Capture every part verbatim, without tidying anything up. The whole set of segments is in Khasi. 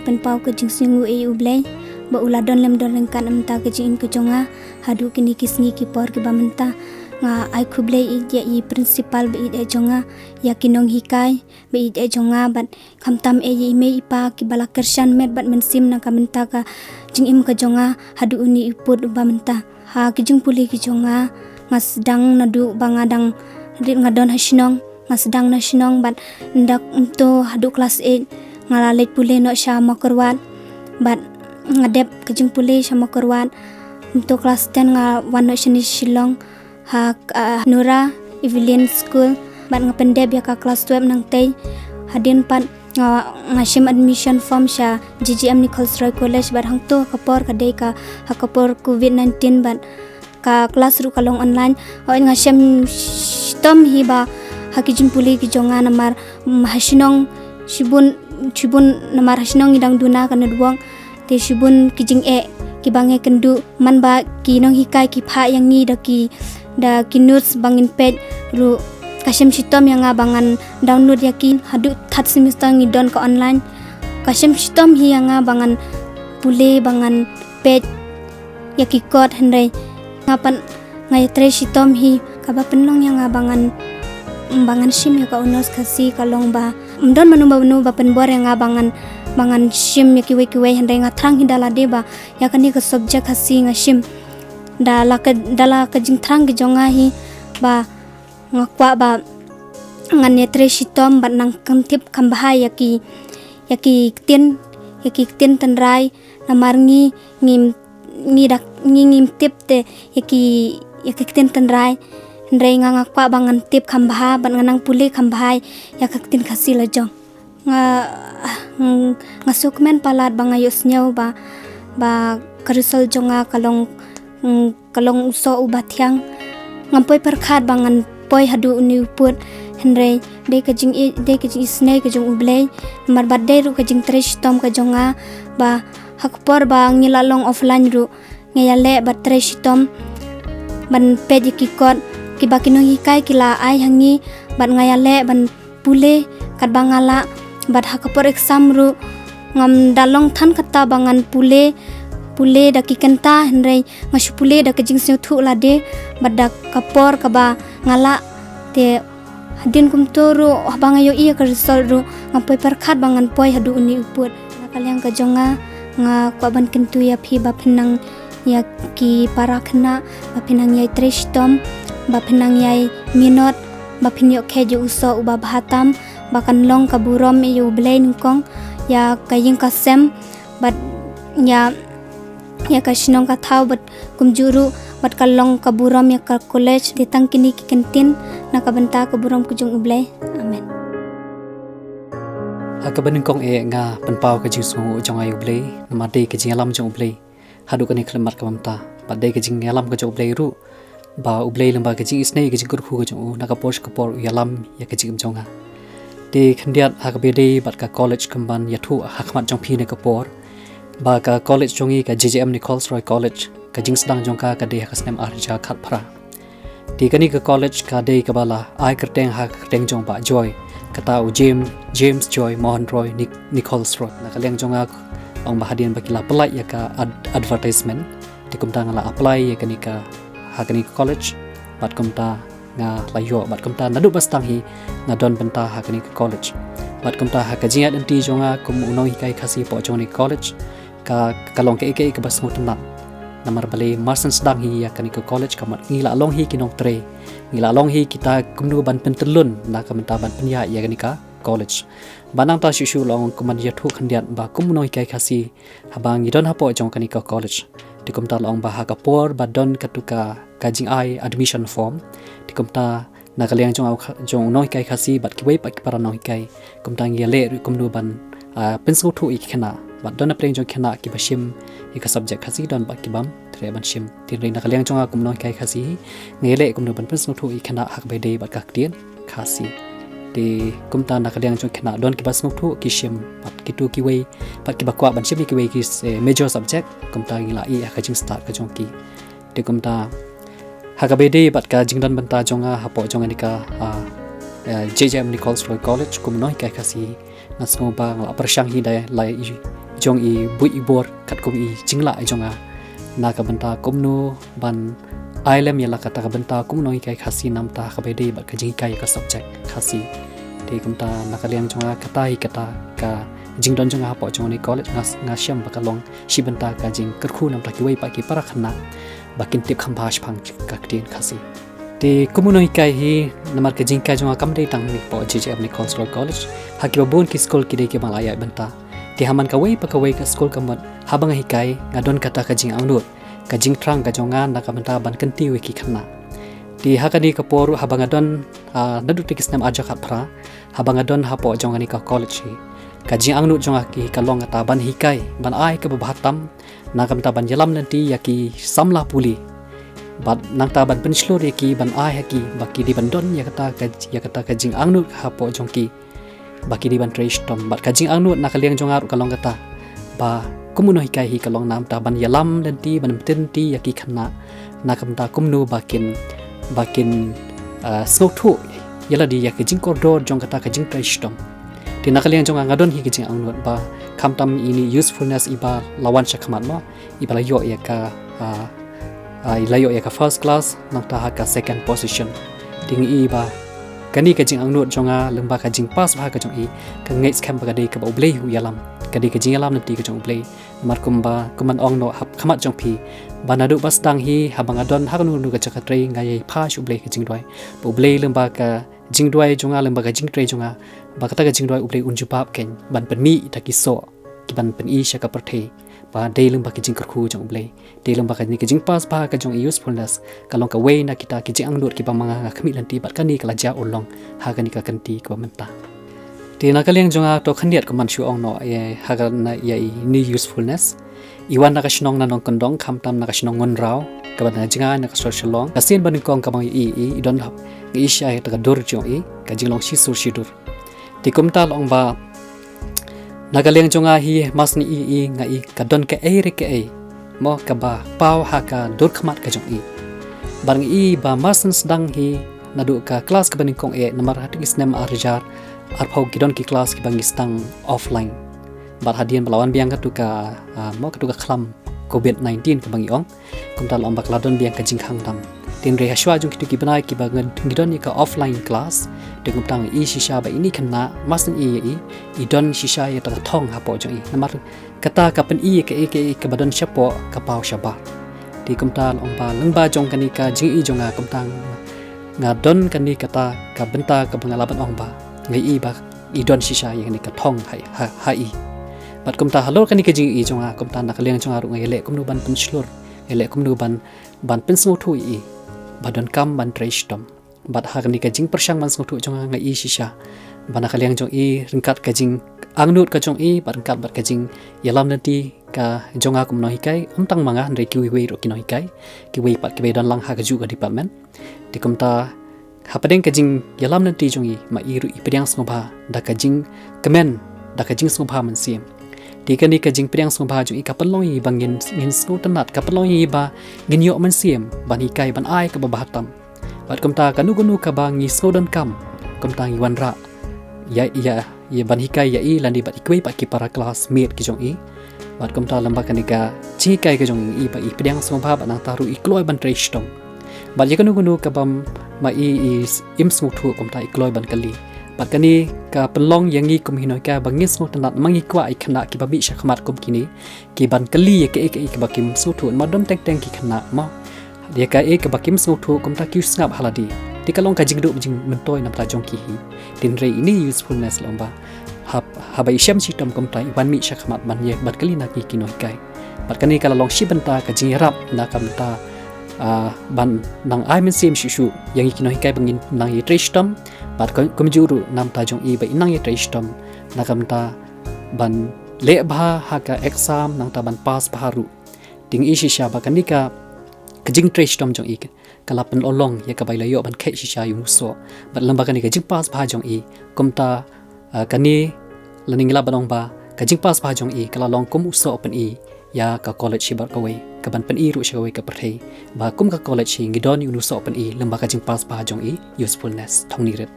Pynpaw ka jingsngewnguh ïa U Blei ba u la don lem don ryngkat mynta ka jingim ka jong nga haduh kine ki sngi ki por kiba mynta. Nga ai khublei ïa i principal ba ïeit ïa jong nga, ïa ki nonghikai ba ïeit ïa jong nga bad khamtam ïa i mei i pa kiba la kyrshan met bad mynsiem na ka bynta ka jingim ka jong nga haduh une u pud uba mynta. Ha ki jingpule ki jong nga, nga sdang naduh ba nga dang rit nga don ha shnong, nga sdang na shnong bad ynda kumto haduh klas eight nga la leit pule noh sha Mawkyrwat bad nga dep ka jingpule sha Mawkyrwat. Kumto klas ten nga wan noh shane Shillong ha, ah, Nura Evelyn School bad nga pyndep ïa ka klas twelve nangtei. Hadien pat nga, nga shim admission form sha J J M Nichols Roy College bad hangto ha ka por ka dei ka, ha ka por covid nineteen bad ka klas ruh ka long online. Hooid nga shem shitom hi ba ha ki jingpule ki jong nga namar, mm, ha shnong shibun, shibun namar ha shnong ngi dang duna ka network. Te shibun ki jingeh kiba ngi kynduh man ba ki nonghikai ki phah ïa ngi da ki, da ki notes ba ngin peit ruh. Ka shem shitom ïa nga ba ngan download ïa ki haduh third semester ngi don ka online. Ka shem shitom hi ïa nga ba ngan pule ba ngan peit ïa ki kot hynrei nga pan nga ïatrei shitom hi kaba pynlong ïa nga ba ngan, ba ngan shim ïa ka honours Khasi ka long ba ym don mano mano ba pynbor ïa nga ba ngan, ba ngan shim ïa kiwei kiwei hynrei nga thrang hi da lade ba ïa kane ka subject Khasi nga shim. Da la ka, da la ka jingthrang ki jong nga hi ba nga kwah ba ngan ïatrei shitom bad nang kyntip kham bha ïa ki, ïa ki ktien, ïa ki ktien tynrai namar ngi, ngi, ngi dak, ngi ngim tip te ïa ki, ïa ki ktien tynrai. Hynrei nga, nga kwah ba ngan tip kham bha bad ngan nang pule kham bha ïa ka ktien Khasi la jong. Nga, nga sngewkmen palat ba nga ïohsngew ba, ba ka result jong nga ka long, mm, ka long u soh uba thiang. Ngam poi pyrkhat ba ngan poi haduh une u pud hynrei dei ka jingïeit, dei ka jingisynei ka jong U Blei. Namar ba dei ruh ka jingtrei shitom ka jong nga ba ha ka por ba ngi la long offline ruh nga ïaleh bad trei shitom ban peit ïa ki kot kiba ki nonghikai ki la ai ha ngi bad nga ïaleh ban pule katba nga lah bad ha ka por exam ruh ngam da long than kata ba ngan pule, pule da ki kynta hynrei nga shu pule da ka jingsngewthuh lade bad da ka por kaba nga lah. Te hadien kumto ruh haba nga ïohi ïa ka result ruh ngam poi pyrkhat ba ngan poi haduh une u pud. Na ka liang ka jong nga, nga kwah ban kyntu ïa phi ba phin nang ïa ki para khynnah ba phin nang ïai trei shitom, ba phin nang ïai minot, ba phin ïoh khet ïa u soh uba bha tam ba kan long ka burom ïa U Blei nyngkong, ïa ka ïing ka sem bad ïa, ïa ka shnong ka thaw bad kumjuh ruh bad ka long ka burom ïa ka college. Te tang kine ki kyntien na ka bynta ka burom ka jong U Blei. Amen. Ha kaba nyngkong eh nga pynpaw ka jingsngewnguh jong nga ïa U Blei namar dei ka jingïalam jong U Blei haduh kane ka khyllipmat kaba mynta bad dei ka jingïalam ka jong U Blei ruh ba U Blei lyngba ka jingisynei ka jingkyrkhu ka jong u na ka por sha ka por u ïalam ïa ka jingim jong nga. Te khyndiat ha kaba ïadei bad ka college kumban ïathuh ha khmat jong phi na ka por ba ka college jong ngi ka J J M Nichols Roy College ka jingsdang jong ka ka dei ha ka snem ar hajar khatphra. Te kane ka college ka dei kaba la ai kyrteng ha ka kyrteng jong Bah Joy, kata u James, James Joy Mohan Roy Nic-, Nichols Roy. Na ka liang jong nga ong ba hadien ba ki la pynlait ïa ka ad-, advertisement, te kumta nga la apply ïa kane ka, ha kane ka college bad kumta nga la ïoh bad kumta naduh ba sdang hi nga don bynta ha kane ka college. Bad kumta ha ka jingïaid lynti jong nga kum u nonghikai Khasi hapoh jong kane ka college ka, ka long kaei kaei kaba sngewtynnat. Namar balei mar shen sdang hi ïa kane ka college ka mut ngi la long hi ki nongtrei, ngi la long hi kita kumno ban pyntyllun na ka bynta ban pynïaid ïa kane ka college. Bad nangta shuh shuh la ong kumban ïathuh khyndiat ba kum u nonghikai Khasi haba ngi don hapoh jong kane ka college. Te kumta la ong ba ha ka por ba don katu ka, ka jingai admission form, te kumta na ka liang jong u kha-, jong u nonghikai Khasi bad kiwei pat ki para nonghikai kumta ngi ïaleh ruh kumno ban, ah, pynsngewthuh ïa ki khynnah bad don na pdeng jong ki khynnah kiba shim ïa ka subject Khasi, don bad ki bym treh ban shim. Te hynrei na ka liang jong nga kum u nonghikai Khasi hi nga ïaleh kumno ban pynsngewthuh ïa ki khynnah ha kaba ïadei bad ka ktien Khasi. Te kumta na ka liang jong ki khynnah don kiba sngewthuh ki shim bad kito kiwei pat kiba kwah ban shim ïa kiwei ki, eh, major subject, kumta ngi la ïeh ha ka jingstad ka jong ki. Te kumta ha kaba ïadei bad ka jingdon bynta jong nga hapoh jong kane ka, ah, eh, J J M Nichols Roy College kum u nonghikai Khasi, nga sngew ba nga la pyrshang hi da la i, jong i buit i bor katkum i jinglah i jong nga na ka bynta kumno ban ai lem ïa la kata ka bynta kum u nonghikai Khasi namar kaba ïadei bad ka jinghikai ka subject Khasi. Te kumta na ka liang jong nga kata hi kata ka jingdon jong nga hapoh jong kane ka college nga, nga shem ba ka long shi bynta ka jingkyrkhu namar kiwei pat ki para khynnah ba kin tip kham bha shaphang ka ktien Khasi. Te kum u nonghikai hi namar ka jinghikai jong nga kam dei tang hapoh J J M Nichols Royal College, ha kiba bun ki skul ki dei kiba la ïaid bynta. Te ha man kawei pa kawei ka skul ka mut haba nga hikai nga don kata ka jingangnud, ka jingthrang ka jong nga na ka bynta ban kyntiew ïa ki khynnah. Te ha kane ka por haba nga don, ah, naduh te ki snem arhajar khatphra, haba nga don hapoh jong kane ka college hi, ka jingangnud jong nga hi ka long kata ban hikai, ban ai kaba bha tam na ka bynta ban ïalam lynti ïa ki samla pule. Bad nangta ban pynshlur ïa ki, ban ai ha ki ba ki dei ban don ïa kata ka, ïa kata ka jingangnud hapoh jong ki ba ki dei ban trei shitom. Bad ka jingangnud na ka liang jong nga ruh ka long kata ba kum u nonghikai hi ka long namar ban ïalam lynti, ban pyntip lynti ïa ki khynnah na ka bynta kumno ba kin, ba kin, ah, sngewthuh ïa lade ïa ka jingkordor jong kata ka jingtrei shitom. Te na ka liang jong nga nga don hi ka jingangnud ba khamtam ine i usefulness iba la wan sha khmat mo, iba la ïoh ïa ka, ah, ah, i la ïoh ïa ka first class nangta ha ka second position. Te nga i ba kane ka jingangnud jong nga lyngba ka jingpass bha ka jong i, ka ngeit skhem ba ka dei kaba U Blei u ïalam, ka dei ka jingïalam lynti ka jong U Blei. Namar kumba, kum ban ong noh ha khmat jong phi ba naduh ba sdang hi haba nga don ha kano kano ka jaka trei nga ïai phai sha U Blei ka jingduwai ba U Blei lyngba ka jingduwai jong nga, lyngba ka jingtrei jong nga, ba kata ka jingduwai U Blei un jubab kein ban pynmih ïa kita ki soh ki ban pyni sha ka pyrthei ba dei lyngba ka jingkyrkhu jong U Blei, dei lyngba kane ka jingpass bha ka jong i usefulness ka long kawei na kita ki jingangnud kiba ma nga nga khmih lynti bad kane ka la jia urlong ha kane ka kynti kaba mynta. Te na ka liang jong nga to khyndiat kum ban shu ong noh ïa, ha ka na ïa ine i usefulness. I wan na ka shnong na Nongkyndong khamtam na ka shnong Ngunraw kaba na jngai na ka sor Shillong. Ka sien ba nyngkong kaba nga i, i, i don hap nga i shisha ïa kata ka dur jong i, ka jinglong shisur shidur. Te kumta la ong ba na ka liang jong nga hi mar shu i, i, nga i ka don kaei re kaei mo kaba paw ha ka dur khmat ka jong i. Bad nga i ba mar shu sdang hi naduh ka klas kaba nyngkong eh, namar ha kito ki snem arhajar arphew ki don ki klas kiba ngi sdang offline. Bad hadien ba la wan biang katu ka, ah, mo katu ka khlam covid nineteen kaba ngi ong, kumta la ong ba ka la don biang ka jingkhang dam. Te hynrei hashwa jong kito ki bnai kiba ngi, ngi don ïa ka offline class, te kumta nga i shisha ba ine i khynnah mar shu i ïa i, i don shisha ïa kata ka thong hapoh jong i. Namar kata ka pyni ïa kaei kaei kaba don shapoh ka paw shabar. Te kumta la ong ba lyngba jong kane ka jingi jong nga kumta nga don kane kata ka bynta kaba nga lah ban ong ba nga i ba i don shisha ïa kane ka thong ha, ha, ha i. Bad kumta halor kane ka jingi jong nga kumta na ka liang jong nga ruh nga ïaleh kumno ban pynshlur, ïaleh kumno ban, ban pynsngewthuh ïa i ba donkam ban trei shitom. Bad ha kane ka jingpyrshang ban sngewthuh jong nga nga i shisha ba na ka liang jong i ryngkat ka jingangnud ka jong i bad ryngkat bad ka jingïalam lynti ka jong nga kum nonghikai, ym tang ma nga hynrei kiwei wei ruh ki nonghikai, kiwei pat kiba don lang ha kajuh ka department. Te kumta hapdeng ka jingïalam lynti jong i ma i ruh i pdiang sngewbha da ka jingkmen, da ka jingsngewbha mynsiem. Te kane ka jingpdiang sngewbha jong i ka pynlong ïa i ba ngin, ngin sngewtynnat, ka pynlong ïa i ba ngin ïoh mynsiem ban hikai, ban ai kaba bha tam. Bad kumta kano kano kaba ngi sngewdonkam kumta ngi wanrah ïa, ïa, ïa ban hikai ïa i lane bad i kiwei pat ki para classmate ki jong i. Bad kumta lyngba kane ka jinghikai ka jong i ba i pdiang sngewbha bad nangta ruh i kloi ban trei shitom. Bad ïa kano kano kaba ma i, i s-, im sngewthuh kumta i kloi ban kylli. Bad kane ka pynlong ïa ngi kum ki nonghikai ba ngin sngewtynnat namar ngi kwah ïa ki khynnah kiba mih sha khmat kum kine ki ban kylli ïa kaei kaei kaba kim sngewthuh, namar don teng teng ki khynnah ma ïa kaei kaba kim sngewthuh kumta ki sngap ha lade. Te ka long ka jingduh jingmyntoi namar jong ki hi. Te hynrei ine i usefulness la ong ba hab-, haba i shem shitom kumta i wan mih sha khmat ban ïa, ban kylli na ngi ki nonghikai. Bad kane ka la long shi bynta ka jingïarap na ka bynta, ah, ban nang ai mynsiem shuh shuh ïa ngi ki nonghikai ba ngin nang ïatrei shitom. Bad kum, kumjuh ruh na bynta jong i ba i nang ïatrei shitom na ka bynta ban leh bha ha ka exam nangta ban pass bha ruh. Te nga i shisha ba kane ka, ka jingtrei shitom jong i ka la pynlong ïa kaba i la ïoh ban khet shisha ïa u soh. Bad lyngba kane ka jingpass bha jong i kumta, ah, kane lane ngi lah ban ong ba ka jingpass bha jong i ka la long kum u soh u pyni ïa ka college hi bad kawei, ka ban pyni ruh sha kawei ka pyrthei ba kum ka college hi ngi don ïa u soh u pyni lyngba ka jingpass bha jong i, usefulness, thong ni rit.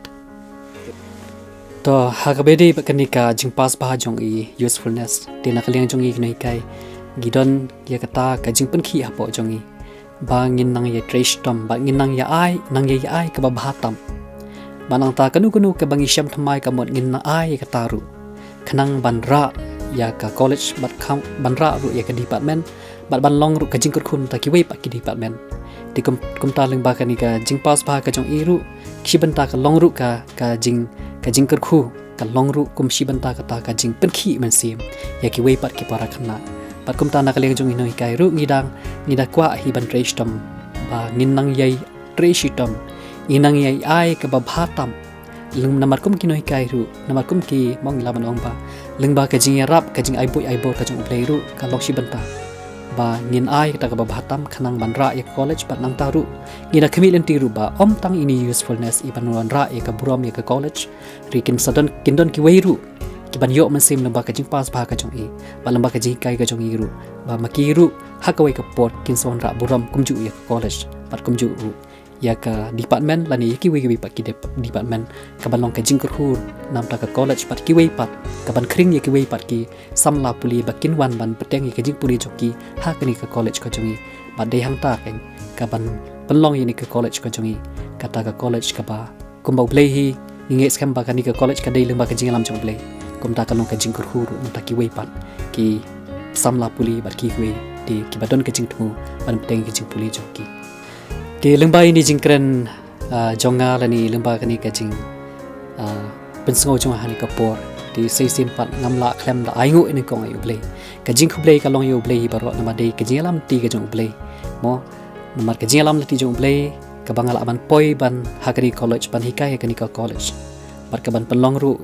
To, ha kaba ïadei bad kane ka jingpass bha jong i, usefulness, te na ka liang jong i ki nonghikai, ki don ïa kata ka jingpynkhih hapoh jong i ba ngin nang ïai trei shitom, ba ngin nang ïa ai, nang ïa ai kaba bha tam. Ba nangta kano kano kaba ngi shem thymmai ka mut ngin nang ai ïa kata ruh, khnang ban rah ïa ka college, bad kham ban rah ruh ïa ka department, bad ban long ruh ka jingkyrkhu na bynta kiwei pat ki department. Te kum, kumta lyngba kane ka jingpass bha ka jong i ruh, shi bynta ka long ruh ka, ka jing, ka jingkyrkhu, ka long ruh kum shi bynta kata ka jingpynkhih mynsiem ïa kiwei pat ki para khynnah. Bad kumta na ka liang jong i nonghikai ruh ngi dang, ngi da kwah hi ban trei shitom ba ngin nang ïai trei shitom, ngin nang ïai ai kaba bha tam. Lym namar kum ki nonghikai ruh, namar kum ki, mo, ngi lah ban ong ba lyngba ka jingïarap, ka jingai buit ai bor ka jong U Blei ruh ka long shi bynta ba ngin ai kata kaba bha tam khnang ban rah ïa ka college. Bad nangta ruh ngi da khmih lynti ruh ba ym tang ine i usefulness i ban wanrah ïa ka burom ïa ka college, hynrei kin sa don, kin don kiwei ruh ki ban ïoh mynsiem lyngba ka jingpass bha ka jong i, bad lyngba ka jinghikai ka jong i ruh, ba ma ki ruh ha kawei ka por kin sa wanrah burom kumjuh ïa ka college bad kumjuh ruh ïa ka department lane ïa kiwei kiwei pat ki dep-, department, ka ban long ka jingkyrkhu na bynta ka college bad kiwei pat, ka ban khring ïa kiwei pat ki samla pule ba kin wan ban bteng ïa ka jingpule jong ki ha kane ka college ka jong i. Bad dei hangta ka, ka ban pynlong ïa kane ka college ka jong i kata ka college kaba, kumba U Blei hi, ngi ngeit skhem ba kane ka college ka dei lyngba ka jingïalam jong U Blei. Kumta ka long ka jingkyrkhu ruh na bynta kiwei pat ki samla pule bad kiwei de kiba don ka jingthmu ban bteng ïa ka jingpule jong ki. Te lyngba ine i jingkren, ah, jong nga lane lyngba kane ka jing, ah, pynsngew jong nga ha kane ka por, te sa shisien pat ngam lah khlem da ai nguh ïa kane kong ïa U Blei. Ka jingkhublei ka long ïa U Blei hi baroh namar dei ka jingïalam lynti ka jong U Blei, mo. Namar ka jingïalam lynti jong U Blei kaba nga lah ban poi ban ha kane ka college, ban hikai ha kane ka college, bad ka ban pynlong ruh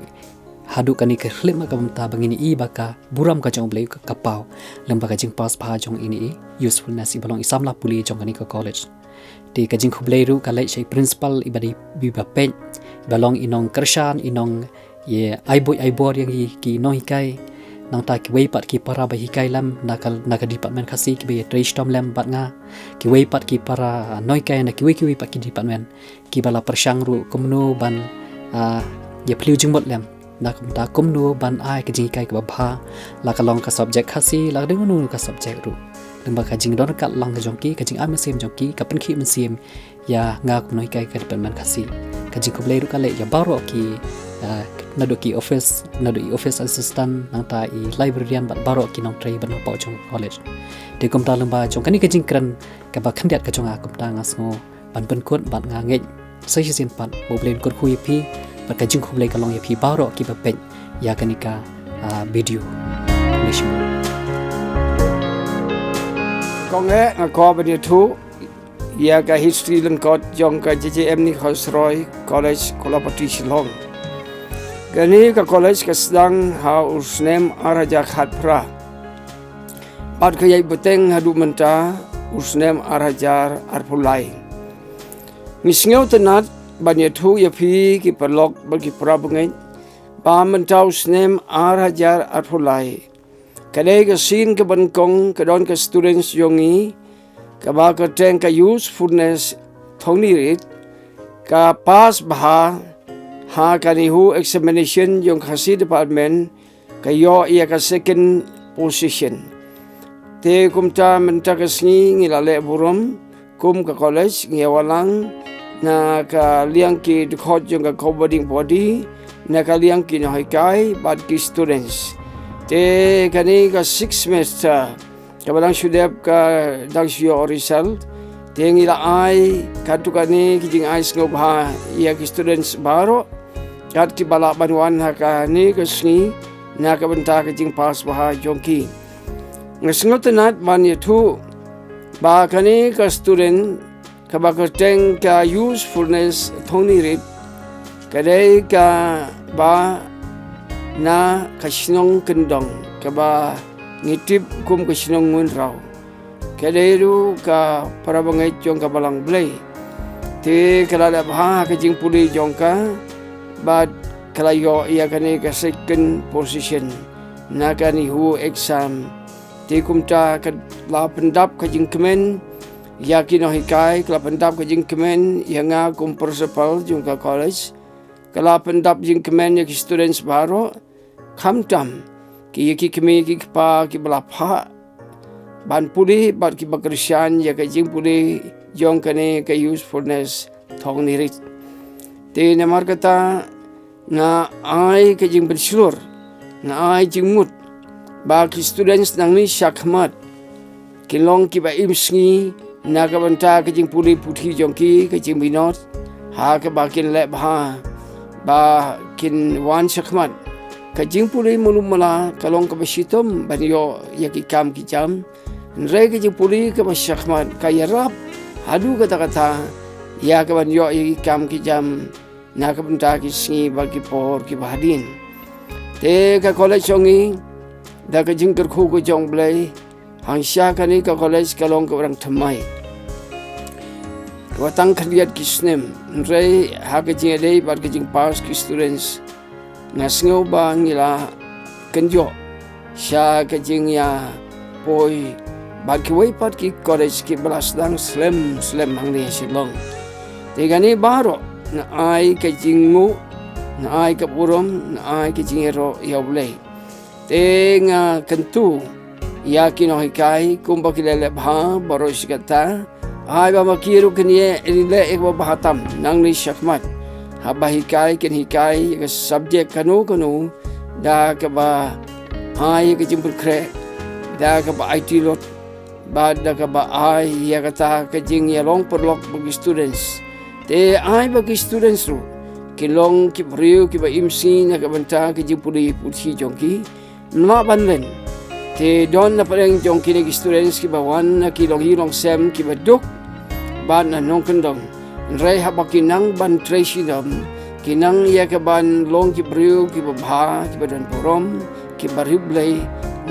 haduh kane ka khyllipmat kaba mynta ba ngin ïohi ba ka burom ka jong U Blei ka, ka paw lyngba ka jingpass bha jong ine i, usefulness, iba long i samla pule jong kane ka college. Te ka jingkhublei ruh ka leit sha i principal iba dei, iba peit, iba long i nongkyrshan, i nong, ïa, ai buit ai bor ïa ngi ki nonghikai. Nangta kiwei pat ki para ba hikai lem na ka, na ka department Khasi kiba ïa trei shitom lem bad nga. Kiwei pat ki para, ah, nonghikai na kiwei kiwei pat ki department kiba la pyrshang ruh kumno ban, ah, ïa phylliew jingmut lem na ka bynta kumno ban ai ka jinghikai kaba bha, la ka long ka subject Khasi, la ka dei kano kano ka subject ruh. Lyngba ka jingdon ryngkat lang ka jong ki, ka jingai mynsiem jong ki, ka pynkhih mynsiem ïa nga kum nonghikai ka department Khasi. Ka jingkhublei ruh ka leit ïa baroh ki, ah, naduh ki office, naduh i office assistant, nangta i librarian bad baroh ki nongtrei ban hapoh jong ka college. Te kumta lyngba jong kane ka jingkren kaba khyndiat ka jong nga, kumta nga sngew ban pynkut bad nga ngeit sa shisien pat ba U Blei un kyrkhu ïa phi, bad ka jingkhublei ka long ïa phi baroh kiba peit ïa kane ka, ah, video. Khublei shibun. Kong eh, nga kwah ban ïathuh ïa ka history lyngkot jong ka J J M Nichols Roy College, Kolapati, Shillong. Kane ka college ka sdang ha u snem ar hajar khatphra, bad ka ïai bteng haduh mynta u snem ar hajar arphew lai. Ngi sngewtynnat ban ïathuh ïa phi ki paralok bad ki para bangeit ba mynta u snem ar hajar arphew lai, ka dei ka sien kaba nyngkong ka don ka students jong ngi kaba kyrteng ka Usefulness Thongnirit, ka pass bha ha ka NEHU examination jong Khasi department, ka ïoh ïa ka second position. Te kumta mynta ka sngi ngi la leh burom kum ka college, ngi ïa wallang na ka liang ki dkhot jong ka governing body, na ka liang ki nonghikai bad ki students. Te kane ka six semester kaba dang shu dep ka dang shu ïoh result. Te ngi la ai katto katne ki jingai sngewbha ïa ki students baroh kat kiba lah ban wan ha kane ka sngi na ka bynta ka jingpass bha jong ki. Nga sngewtynnat ban ïathuh ba kane ka student kaba kyrteng ka Usefulness Thongnirit, ka dei kaba na ka shnong Kyndong, kaba ngi tip kum ka shnong Ngunraw. Ka dei ruh ka para bangeit jong ka Balang Blei. Te ka la leh bha ha ka jingpule jong ka, bad ka la ïoh ïa kane ka second position na ka NEHU exam. Te kumta ka la pyndap ka jingkmen ïa ki nonghikai, ka la pyndap ka jingkmen ïa nga kum principal jong ka college. ka la pyndap jingkmen ïa ki students baroh, khamtam ki ïa ki kmie ki kpa kiba la phah ban pule bad kiba kyrshan ïa ka jingpule jong kane ka Youthfulness Thong Nirit. Te namar kata nga ai ka jingpynshlur, nga ai jingmut ba ki students nangne shakhmat kin long kiba im sngi na ka bynta ka jingpule puthi jong ki, ka jingminot ha kaba kin leh bha ba kin wan shakhmat. Ka jingpule malu mala ka long kaba shitom ban ïoh ïa ki kam ki jam. Hynrei ka jingpule kaba shakhmat ka ïarap haduh katta katta ïa ka ban ïoh ïa ki kam ki jam na ka bynta ki sngi bad ki por kiba hadien. Te ka college jong ngi, da ka jingkyrkhu ka jong U Blei, hangta kane ka college ka long kaba dang thymmai, kaba tang khyndiat ki snem. Hynrei ha ka jingïadei bad ka jingpass ki students, nga sngew ba ngi la kynjoh sha ka jingïapoi bad kiwei pat ki college kiba la sdang slem slem hangne ha Shillong. Te kane baroh nga ai ka jingnguh, nga ai ka burom, nga ai ka jingïaroh ïa U Blei. Te nga kyntu ïa ki nonghikai kumba ki la leh bha baroh shi katta, ai ba ma ki ruh kin ïaleh ïa kaba bha tam nangne shakhmat, haba hikai kin hikai ïa ka subject kano kano da kaba ai ïa ka jingpynkhreh, da kaba aiti lut, bad da kaba ai ïa kata ka jingïalong paralok bad ki students. Te ai ba ki students ruh kin long ki briew kiba im sngi na ka bynta ka jingpule puthi jong ki. Mlien ban len, te don na pdeng jong kine ki students kiba wan na ki longïing longsem kiba duk bad na nongkyndong. Hynrei haba ki nang ban trei shitom, ki nang ïa ka ban long ki briew kiba bha, kiba don burom, kiba riewblei.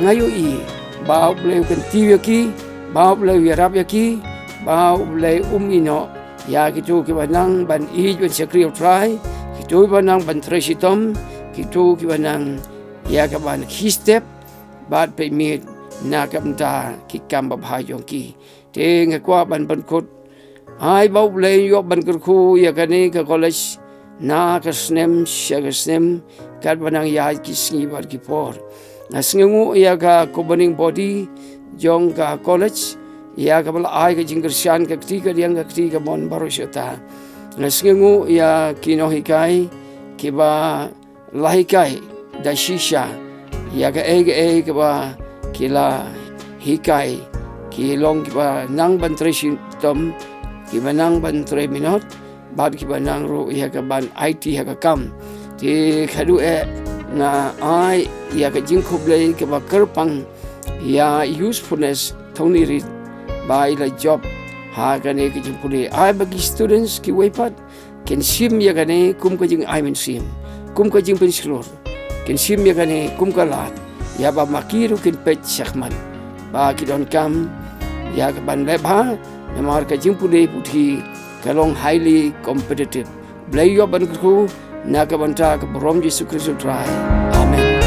Nga ïohi ba U Blei u kyntiew ïa ki, ba U Blei u ïarap ïa ki, ba U Blei um ïehnoh ïa kito kiba nang ban ïeit ban shakri U Trai, kito kiba nang ban trei shitom, kito kiba nang ïa ka ban khie step bad peit miet na ka bynta ki kam babha jong ki. Te nga kwah ban pynkut, ai ba U Blei un ïoh ban kyrkhu ïa kane ka college na ka snem sha ka snem, katba nang ïaid ki sngi bad ki por. Nga sngewnguh ïa ka governing body jong ka college ïa kaba la ai ka jingkyrshan ka kti kadiang ka kti kamon baroh shi katta. Nga sngewnguh ïa ki nonghikai kiba la hikai da shisha ïa kaei kaei kaba ki la hikai. Ki long kiba nang ban trei shitom, kiba nang ban trei minot, bad kiba nang ruh ïa ka ban aiti ha ka kam. Te khublei, nga ai ïa ka jingkhublei kaba kyrpang ïa Youthfulness Thong Nirit ba i la jop ha kane ka jingpule. Ai ba ki students kiwei pat kin shim ïa kane kum ka jingai mynsiem, kum ka jingpynshlur. Kin shim ïa kane kum ka lad ïa ba ma ki ruh kin peit shakhmat, ba ki donkam ïa ka ban leh bha, namar ka jingpule puthi ka long highly competitive. Blei ïoh ban kyrkhu na ka bynta ka burom Jisu Khrist U Trai. Amen.